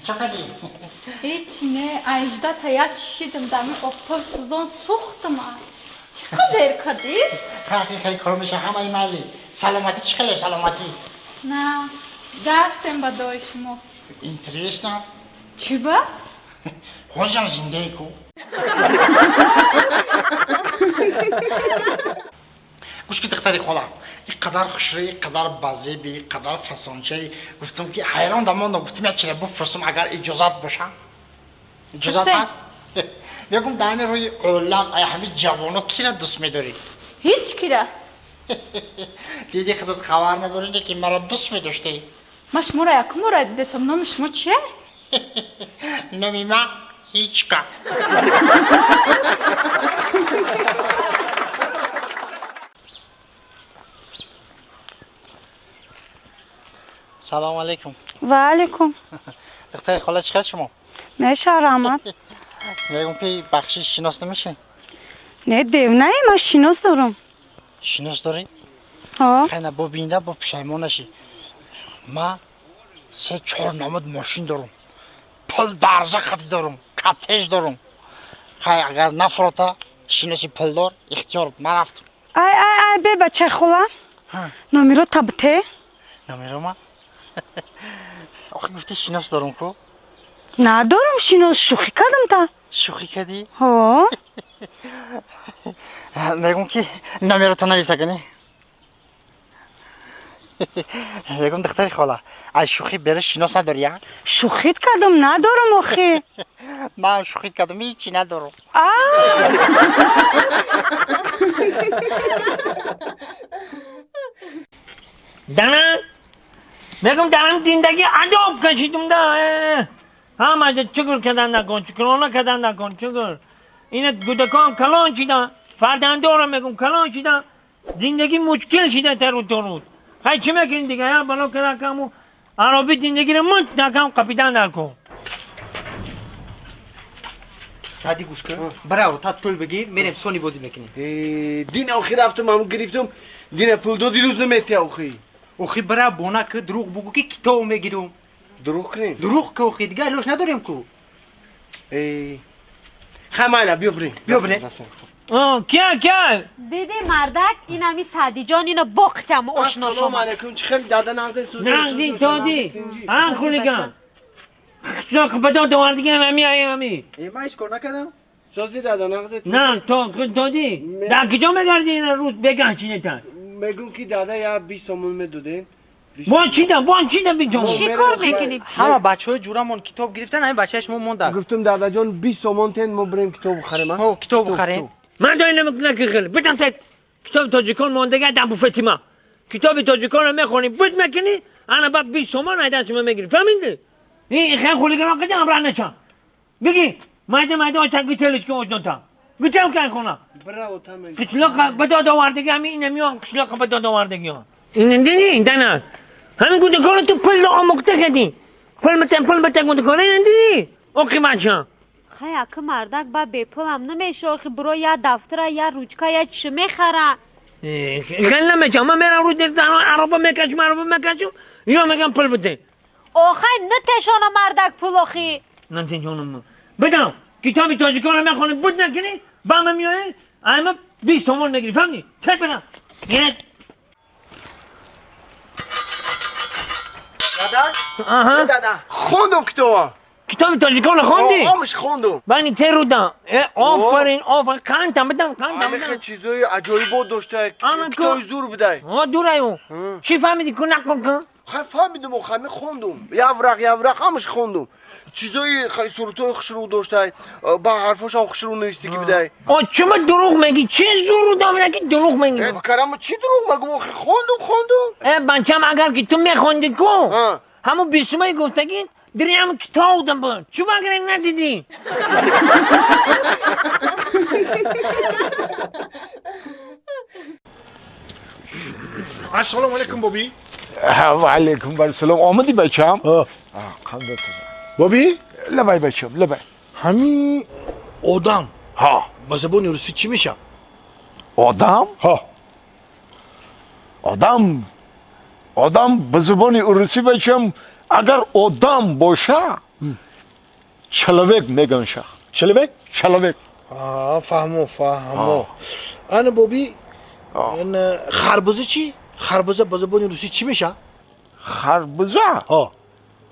Чӣ кардӣ? Ҳеҷ не, ажда та як чишидам, дами офтоб сӯзон сӯхтам. Чӣ қадр кардӣ? Хеле хеле кор меша, ҳамаи майли. Саломатӣ чӣ хеле саломатӣ? На, гаштем ба дои шумо. Интересно. Чӣ ба? Ҳозирам зиндаи ку. Гӯш ки, духтари хола, ин қадар хушрӯ, ин қадар базеби, ин қадар фасончаи, гуфтам ки ҳайрон дамондам, гуфтам як чиро бипурсам, агар иҷозат боша. Иҷозат ҳаст? Мегум, дар ҳамин рӯи олам ай ҳамин ҷавоно кира дӯст медорӣ? Ҳеҷ кира. Диди, худат хабар надорӣ, ки маро дӯст медоштӣ. Ман шуморо якум бора дидесам. Номи шумо чие? Номи ман Ҳичка. Салому алейкум. Ва алейкум. Духтари хола, чӣ хел шумо? Меша, раҳмат. Мегум ки, бахшиш, шинос намешем? Не, девнаи, ман шинос дорам. Шинос дорӣ? Ҳо. Хайна, бо бинда бо пушаймон нашӣ. Ма се чор намуд мошин дорам, пул дарза хати дорам, каттеж дорам. Хай, агар нафрота шиноси пулдор, ихтиёр, ман рафтам. Ай, ай, ай, бе, бачаи хола, номеро табте. Номерома? Охи, гуфти шинос дорам ку. Надорам шинос, шӯхӣ кардам та. Шӯхӣ кардӣ? Ҳо. Мегум ки номерото нависа кунӣ. Мегум, духтари хола, ай шӯхӣ бере шинос надорӣ, а? Шӯхит кардам, надорам охи. Ман шӯхит кардам, ҳичи надорам. А. Дана, мегум, дарам зиндагӣ азоб кашидум да. Ҳамаҷа чугур кардан накун, чукрона кардан накун, чугур. Ина гудакон калон шидан, фарзандорам, мегум, калон шидан, зиндагӣ мушкил шида тару торуд. Хай, чӣ мекунӣ дига? Я бало кара каму ароби зиндагиро мут накам қапидан дар кун. Сади, гӯш кун, бирав, та пул бигир, мерем, сони бозӣ мекунем. Дин охи рафтам, ҳамн гирифтам, дина пул доди, рӯз наметия охи. Охи, бирав, бона ки дурӯғ бугӯ, ки китоб мегирум. Дурӯғ кунем? Дурӯғ ки, охи, дига илоҷ надорем ку. Хай, майла, биё бирем. Биё бирем. Кия, кия? Диди, мардак, инами Саъдиҷон, ино боқтям ошно. Ассалому алайкум, чӣ хел, дада, нағзе, сӯзе? Нағзи, тоди ан хулиган қишлоқ ба дод овардиган ами ай ами. Ман ҳеҷ кор накардам. Сӯзи, дада, нағзе? На, то тоди дар куҷо мегарди ина рӯз бегаҳ чинетан? Мегум ки, дада, я 20 сомон медоден. Бо чида, бо чида битон? Чӣ кор мекунӣ? Ҳама бачаҳои ҷурамон китоб гирифтан, ҳамин бачаи шумо монда. Гуфтум, дадаҷон, 20 сомон тен, мо бирем, китоб бихарем. Ҳо, китоб бихарем. Ман дои намекунам ки хел бидам та китоби тоҷикон мондага дар буфети ма. Китоби тоҷиконро мехонӣ, буд мекунӣ, ана ба 20 сомон айдан шума мегирӣ, фаҳмиди? Ин хел хулигано қиди ҳамроҳ начам. Биги, майда майда очак гителиш ки ошнотам гител кай хона. Қишлоқ ба дод овардагӣ ҳами инамиён, қишлоқ ба дод овардагиён. Ин дини дана ҳамин гудаконо ту пул омӯхта кардӣ, пул битан, пул битан гудаконо, ин дини оқи бача. Хай, ака мардак, ба бепулам намеша охи, биро я дафтара, я ручка, я чӣ мехара. Хел намечам, ман мерам, рӯз ароба мекашам, ароба мекашам, ё мегам пул бите. Охай, натешона, мардак, пул охи. Натешонам. Бидам китоби тоҷиконро мехонӣ, буд накунӣ, ба ма меоӣ, айма 20 сомон мегирӣ, фаҳмидӣ? Тел бирам. Дада, дада, хондум китоба. Китоби тоҷиконро хондӣ? Омаш хондум. Бани терудам. Офарин, офарин, қандам бидам, қандам. Ами хел чизои аҷоибот дошта, китоби зур будай. О, дураю. Чӣ фаҳмидӣ ку, нақл кун. Хай, фаҳмидум, охами хондум, як варақ, як варақ ҳамаш хондум. Чизои хеле суратҳои хушрӯ доштай, ба ҳарфошам хушрӯ навистагӣ будай. О, чима дурӯғ мегӣ? Чӣ зуру домина ки дурӯғ мегӣ? Карама, чӣ дурӯғ мегум охи? Хондум, хондум. Э, бачам, агар ки ту мехондӣ ку, ҳамун бисумаи гуфтагӣ дири ҳамун китоб дам буд. Чума агар надидӣ? Ассалому алайкум, боби. Ва алайкум вассалом. Омадӣ, бачам? Қандат. Боби. Лабай, бачам, лабай. Ҳамин одам ҳа ба забони русӣ чӣ мешавад? Одам? Ҳо. Одам, одам ба забони урусӣ, бачам, агар одам боша. Человек меган ша. Человек? Человек. Фаҳмо, фаҳмо. Ана боби, харбуза чӣ? Харбуза ба забони русӣ чӣ меша? Харбуза?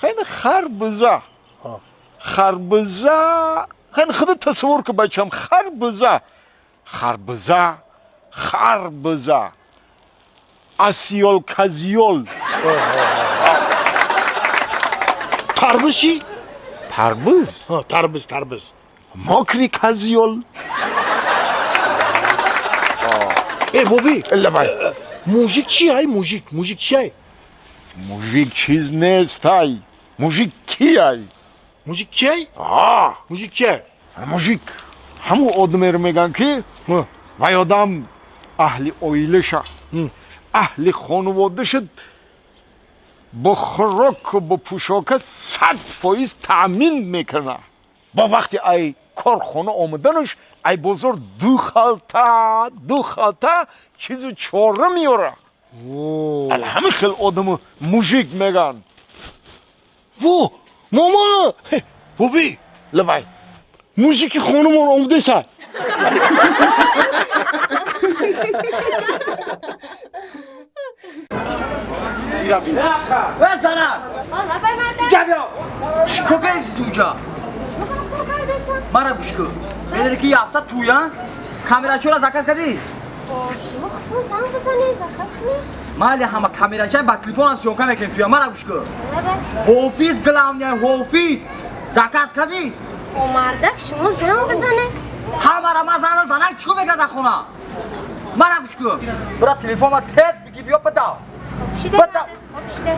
Хеле харбуза. Харбуза. Хеле худат тасаввур кун бачам, харбуза. Харбуза, харбуза. Асиёл казиёл. Тарбуз чӣ? Тарбуз? Тарбуз, тарбуз. Мокри казиёл. Э, боби. Лабай. Мужик чӣ ай? Мужик, мужик чӣ ай? Мужик чиз нест ай. Мужик ки ай? Мужик ки ай? Мужик ки ай? Мужик ҳамун одамеро мегӯянд ки вай одам аҳли оилаша, аҳли хонаводаша бо хӯроку бо пӯшока 100% таъмин мекунад. Бо вақти ай корхона омаданаш ай бозор ду халта чизу чора меёрад. Ҳамин хел одаму мужик мегӯянд. Во, мама! Боби! Лабай. Мужики хонумон омадеса. Чӣ кардӣ туҷа? Мара гӯш кун. Медонӣ ки ҳафта туян камерачиро заказ кардӣ? Шумо худтон занг бизанед, заказ кунед. Майли, ҳама камерачиа ба телефонам съёмка мекунем туя. Мара гӯш кун. Ҳофиз главный, ҳофиз. Заказ кардӣ? О, мардак, шумо занг бизанед. Ҳамара ман занг занак чӣ кор мекард дар хона? Мара гӯш кун. Бира телефонма тез бигӣ биё бидав. Хоб шида, хоб шида.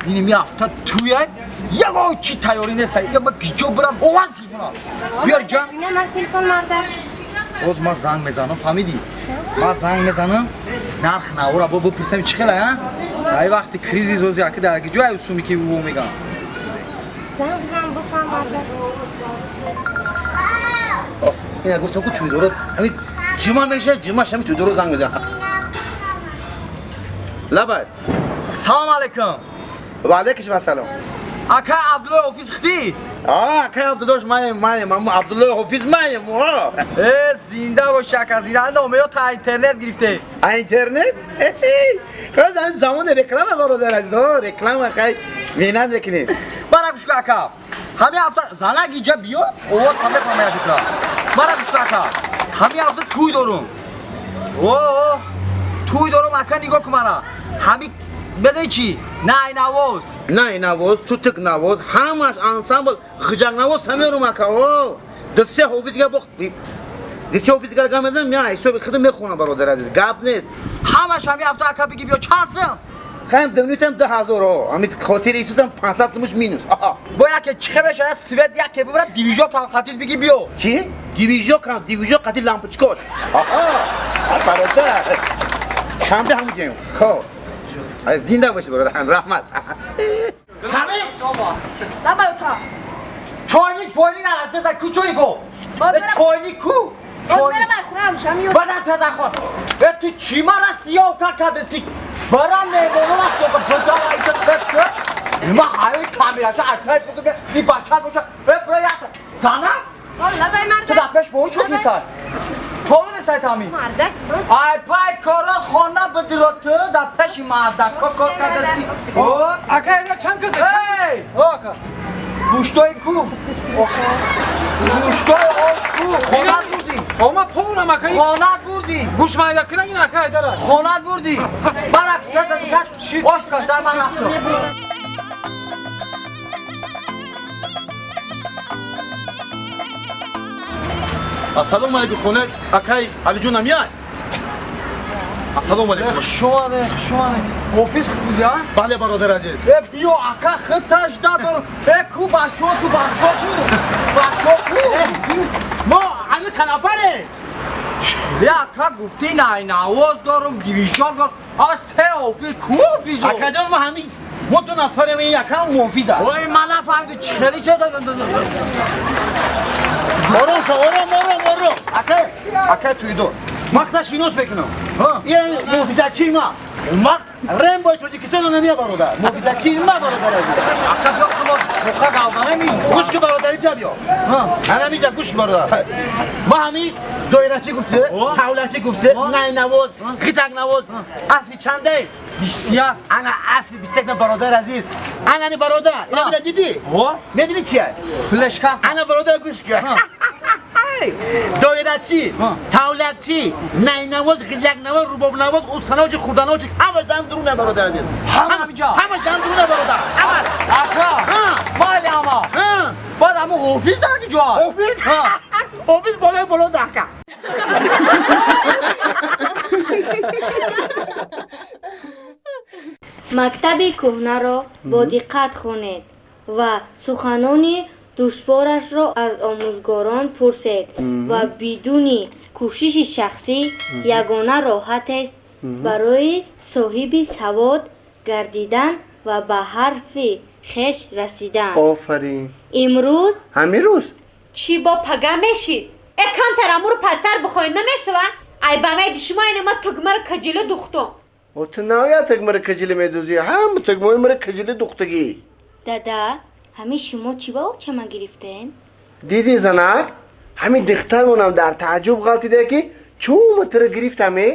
Ини ҳафта туя ягон чӣ тайёрӣ нест. Ман киҷо бирам? Ован телефона. Биёр ҷа. Ман телефон мардак. Боз ман занг мезанам, фаҳмидӣ? Ман занг мезанам, нарх навора бо бипурсам чӣ хела, а? Ай вақти кризис ози аки дар киҷо ай суми ки ӯ мегам. Занг бизан бифаҳм мардак. Ина гуфтам ку туйдоро ҳамин ҷума мешавад, ҷума шами туйдоро занг мезанам. Лабай. Салом алейкум. Ва алейкум ассалом. Ака Абдуллои Ҳофиз худӣ? Акай Абдуллош маем, маем, аммо Абдуллои Ҳофиз маем. Э, зинда боши ака, зинда. Номеро та интернет гирифте. А интернет? Хаз ҳамин замони реклама бародар азиз, реклама хай меҳнат мекунем. Мара гӯш кун ака. Ҳамин ҳафта занак иҷа биё, овоз ҳам мефаҳмад икра. Мара гӯш кун ака. Ҳамин ҳафта тӯй дорум. О, тӯй дорум ака, нигоҳ кун мара. Ҳамин медонӣ чӣ? Найнавоз. Найнавоз, тутукнавоз, ҳамаш ансамбл, ғиҷакнавоз ҳамерум ака. Ду се ҳофизга бо ду се ҳофизга гап мезанам, я ҳисоби худам мехонам бародар азиз, гап нест. Ҳамаш ҳамин ҳафта ака бигӣ биё чанд сум? Хаем димнитам 2000, ҳамин хотири Исусам 500 сумуш минус. Бо яке чихе мешавад, свет яке бибарад, дивижок ҳам қатил бигӣ биё. Чӣ? Дивижок ҳам, дивижок қатил лампочкош. Бародар. Шанбе ҳамун ҷаем. Хоб. Зинда бошӣ бародар, раҳмат. Самир! Лабай ута. Чойник пойник нарасеса ку чойнико? Чойник ку? Боз мерам ай хона ҳамшам ё. Бадан таза хон. Э ту чӣ мара сиёҳ кар кардӣ? Ту барам меҳмонора сиёҳ кар. Бадан айча бес кар. Ма ҳаёи камерача ай тайф бикун. И бача боша. Э бира як занак? Лабай мардак. Ту дар пеш бо чӯ кисай? Толу несай тамин. Мардак. Ай пай корот хона бидиро ту дар пеши мардак кор кардасти. Ака эга чанд каса? Эй! О ака. Гӯштои ку? Гӯштои ош ку? Хонат бурдӣ. О ма порам ака. Хонат бурдӣ. Гӯш майда кунагин ака айдара. Хонат бурдӣ. Барак таза каш ош каш дар ман рафтам. Ассалому алейкум, хона акай Алиҷон ам яд. Ассалому алейкум. Шуане, шуане. Офис худ будӣ, а? Бале бародар азиз. Э биё ака худ тажда дорам. Э ку бачо ку бачо ку. Бачо ку. Мо ҳамин қанафаре. Чили ака гуфтӣ найнавоз дорум, дивижон дорум. А се офис ку офисо? Акаҷон мо ҳамин мо ду нафарем, ин якам офис аст. Ой ман нафаҳмидам чӣ хеле чӣ Ором шо, ором, ором, ором. Ака, ака туйдор. Ман худаш шинос мекунам. Ин муҳофизатчии ма. Ман Рембои Тоҷикистон намия бародар. Муҳофизатчии ма бародар. Ака биё шумо муха гавзанами. Гӯш ки бародари ҷа биё. Ҳаминҷа гӯш бародар. Ма ҳамин доирачӣ гуфте, тавлачӣ гуфте, найнавоз, хиҷакнавоз, асби чанде? 21. Ана асби 21 на бародар азиз. Ана ни бародар. Ина бина дидӣ? Медонӣ чия? Флешка. Ана бародар гӯш ки. Доирачӣ, тавлачӣ, найнавоз, ғиҷакнавоз, рубобнавоз, устанавози, хурданавози, ҳамаш дам дуруна бародар азиз. Ҳама ҳаминҷа. Ҳамаш дам дуруна бародар. Ҳамаш. Ака. Майли ама. Баъд ҳамун ҳофиз дар ки ҷо? Ҳофиз? Ҳофиз болои боло дака. Мактаби кӯҳнаро бо диққат хонед ва суханони душворашро аз омӯзгорон пурсед ва бидуни кӯшиши шахсӣ ягона роҳатест барои соҳиби савод гардидан ва ба ҳарфи хеш расидан. Офарин. Имрӯз ҳамин рӯз чӣ бо пага мешид? Э камтар амуру пастар бихоҳед намешавад? Ай ба майди шумо ина ма тугмаро каҷила духтум. О ту навя тугмаро каҷила медӯзӣ, ҳама тугмаи маро каҷила духтагӣ. Дада, ҳамин шумо чӣ ба очама гирифтен? Дидӣ занак, ҳамин духтармонам дар таъҷуб ғалтида ки чӯма туро гирифтам е?